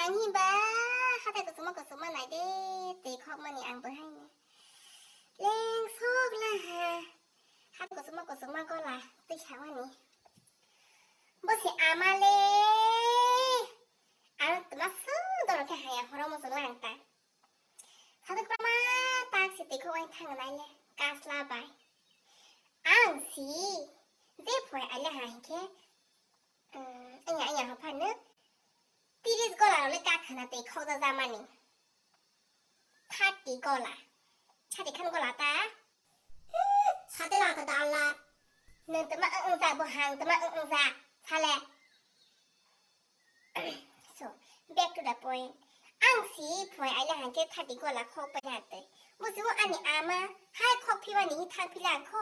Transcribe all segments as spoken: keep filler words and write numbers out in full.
Ani ba, hatai kuchukma kuchukma nai de, twi khokmani ang bo haino. Leng sok la ha. Hatai kuchukma kuchukma gola twi samani. Bo si ama le. Ang tma sung doro khe haya horo mo sung lang ta. Satok ma tak si twi khok wai thang nai le. Kasla bai. Ang si. Je phoi ale ha hinkhe. Anya, anya, ha phano. Tiris gola role kakhana tei khokda jamani. Thirty gola. Thirty khan gola ta. Sate la ta dala. Nang tama ang ja bo hang tama ang ja. Sale. So, back to the point. Ang si phoi aile hangke thirty gola khok pai hante. Busi mo ani ama hai khok phimani hi thang phila ang kho.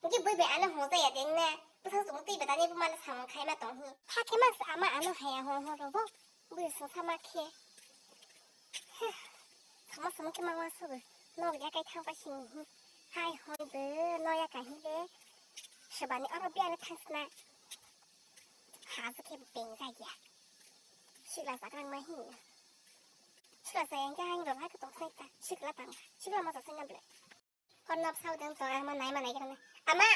Hingke bui bai ano hojaya deng na. Bwsang chumui twi bedani bumala samung khaima tong hi. Thakhe mangsa ama ano haya hon hon rogo. Bui sung sama khe. Heh. Sama sama khe mangwa sugo. Nok ya kai thang pa sini hi. Hai hoi be no ya kai hi le. Sebani oro biya le thangsna. Haja khe beng jaya. Sikla jakrang ma hi. Sikla jaya hingke ang rok hai khe tong sai ta. Sikla tang. Sikla ma sa sai na ble. Hor nap sao deng to ama nai ma nai khe ama. Ama.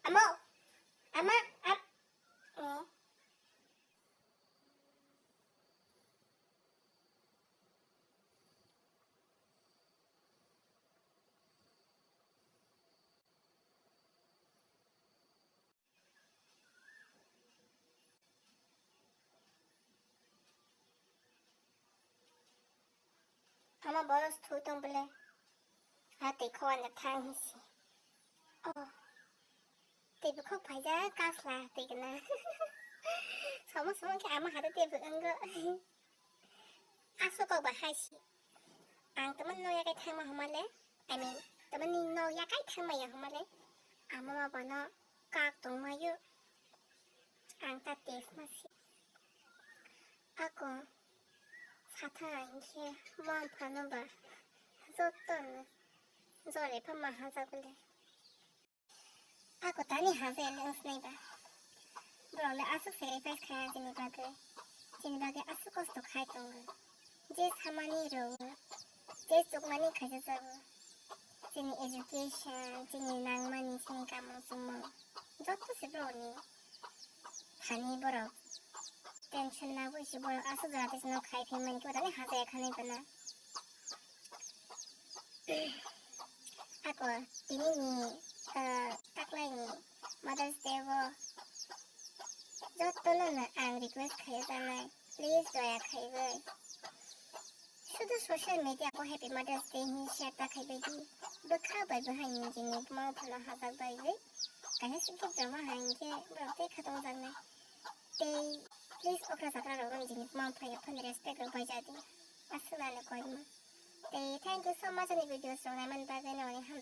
Amo. Ama. Am. Eh. Ama boros thui tong bole. Ha tei khok anda thang hisi. Oh. Tei bukhok phaija kasla tei gana. Somo somo khe ama hada tei bu wnggo. Aswk kok ba hai si. Ang tamani nok yakai thangma homa le. I mean, tamani nok yakai thangma ya homa le. Ama ma bano kak tongma yo. Ang ta test ma si. Ako satha hinkhe mom phano ba jotono jore pha ma hajak le. Ako tani haje le wng sinai ba. Borok le aswk sacrifice khai chini bagwi. Chini bagwi aswk kosto khai tongo. Je samani rwo, je chukmani khajajago. Chini education, chini nangmani, chini kamung chumung. Joto se borokni thani borok tension nabwi se borok aswk jora tei chwngno khai phi mani khe tani hajaya khanai bana. Ako tini ni, ah, taklai ni Mother's Day o jotono no ang request khai janai, please doya khaiwi. Sudu social media o Happy Mother's Day hin share ta khaibai di. Bwkha bai bwhai ni jini buma phano hajak bai wi. Kaisa se gift rwma hai hinkhe borok tei khatong jaknai. Tei please okra chakra rok no jini buma phai phano respect rok bai jadi. Aswk nani koima. Tei thank you so much ani videos rok naimani bagwi noni ham